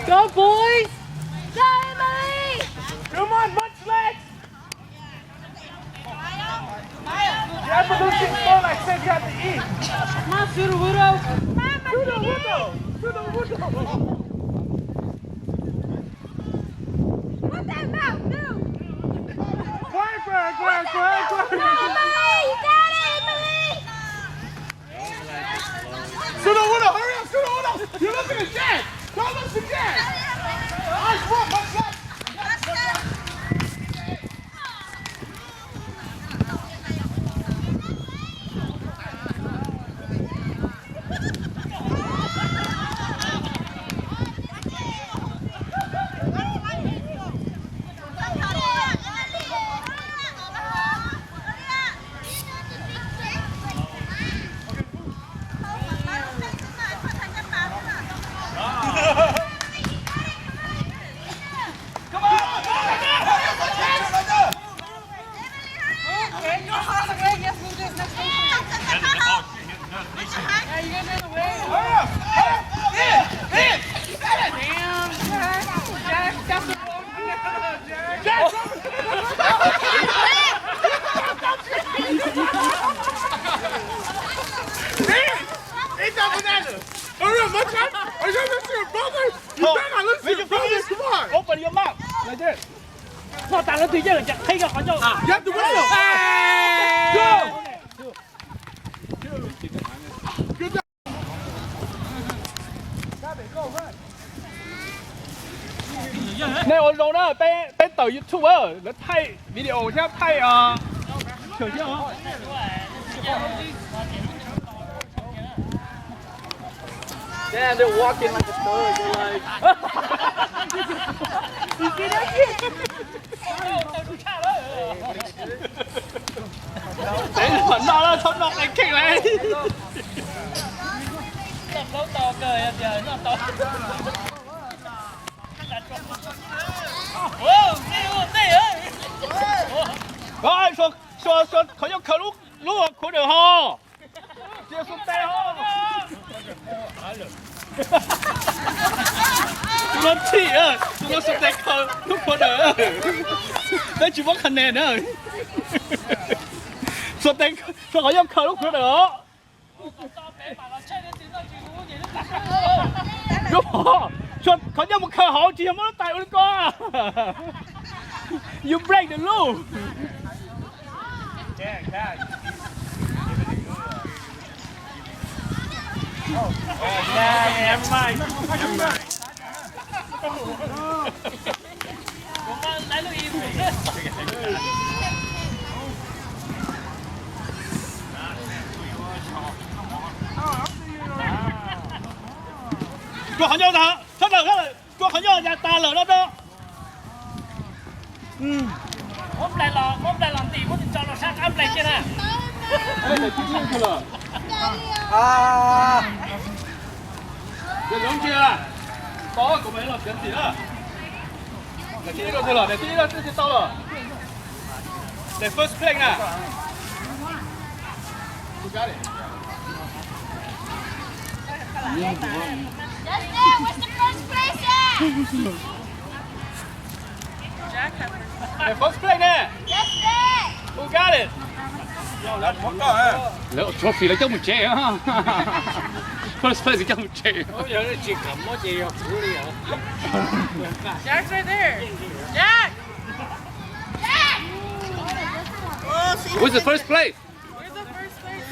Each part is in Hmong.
Go, boys! Go, Emily! Come on, much legs! You have to lose this ball, I said you have to eat. Come on, Sudowoodo! Sudowoodo! Sudowoodo! Put that mouth, no! Quiet, quiet, quiet, quiet, quiet! Emily, you got it, Emily! Sudowoodo, hurry up, Sudowoodo! You're losing again! Don't lose again! Nice work, much love! It doesn't matter. Hurry up, much up. Are you gonna lose your brother? You better not lose your brother. Come on. Open your mouth. Like this. Noj tas lawv twg yeej ces qhib kiag qhov ncauj. You have to win. Go. Nej ua zoo na, peb tawm YouTube, lawv thaij video thiab thaij. Damn, they're walking like a thug. They're like, tev noj lawm, txhob noj qe kheej lawm. Oj, suav, suav, qhov ncauj khaws lub, lub khuav dawm ho. Cia suav tes ho. Tus no thim, tus no suav tes khaws lub khuav dawm. Peb tsis muab qha nes na. Suav tes, suav qhov ncauj khaws lub khuav dawm os. Suav qhov ncauj mus khaws hauv tsis yog muab lub tais ua li ko. You break the rule. Rua qhov ncauj tas, sab daws, rua qhov ncauj tas lawm no rau. Muab nplaig los, muab nplaig los ntim, muab tus tso rau sab qab nplaig kiag na. Cov zoov ntsia, tau kuv mam los piav ntim na. Daim thib ib rau twg los? Daim thib ib rau twg tsis tau los? Daim first place na. Justin, where's the first place at? First place ne. Who got it? Lawv trophy lawv coj mus tsev. First place coj mus tsev. Jack's right there. Jack! Jack! Who's the first place? We're the first place.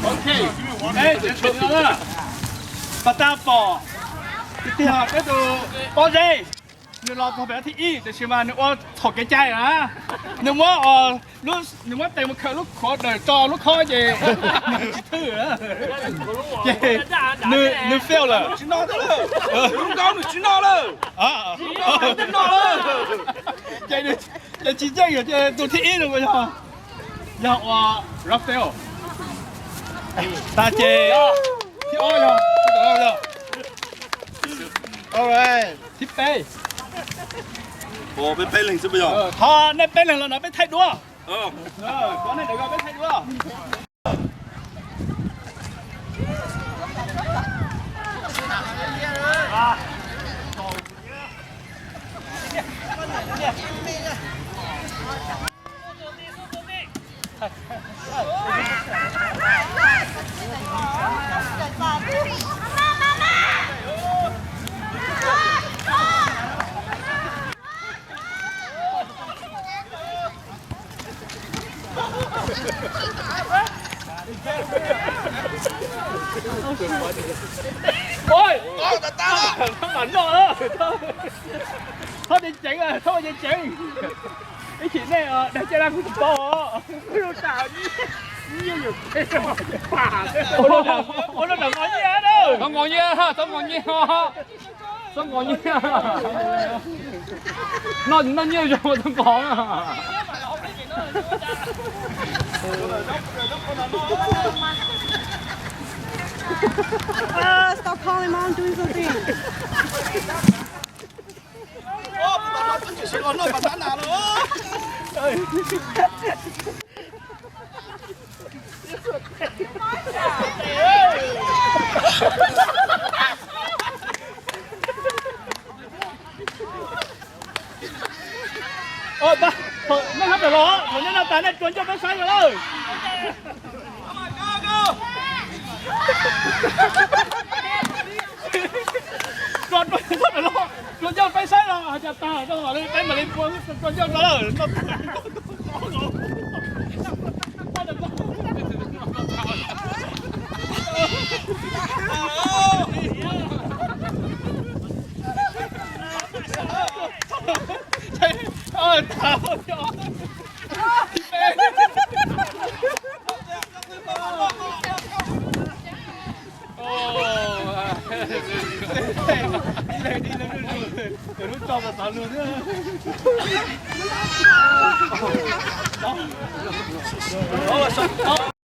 Ok, peb tawm tshuaj no na. Pas tas pom tiag tiag peb tus Pob Zeb, nws los txog pem thib ib tiam sis mas nws ua txhaum kev cai na. Nws muab, nws muab tes mus khaws lub khuav dawm tso lub khob ces nws tsis thwj, ces nws fail lawm. Lub nkaub nws tsis noj lawm. Ces, ces tsis yeej ces tus thib ib no yog, yog ua Rafael. Tas ces thib ob yog, thib peb. Ua peb peb leeg xwb puas yog? Ho nej peb leeg los no peb thaij duab. Ua nej lawv ko peb thaij duab. Ua, thaub mam noj, thaub ceev ceev, thaub ceev ceev. Ib chim nej dag caj dab kuv tsis paub os. Ua lub nram nqos nyiaj na. Txhob nqos nyiaj, txhob nqos nyiaj. Txhob nqos nyiaj. Noj, noj nyiaj zoo txhob nqos na. Uh, stop calling, Mom doing something. Ua, thaum nej noj tas los, thaum nej noj tas nej rua ncauj peb saib los lawm. Rua, rua, rua ncauj peb saib los, cas tag rau mam li, peb mam li rua, rua ncauj rau lawm.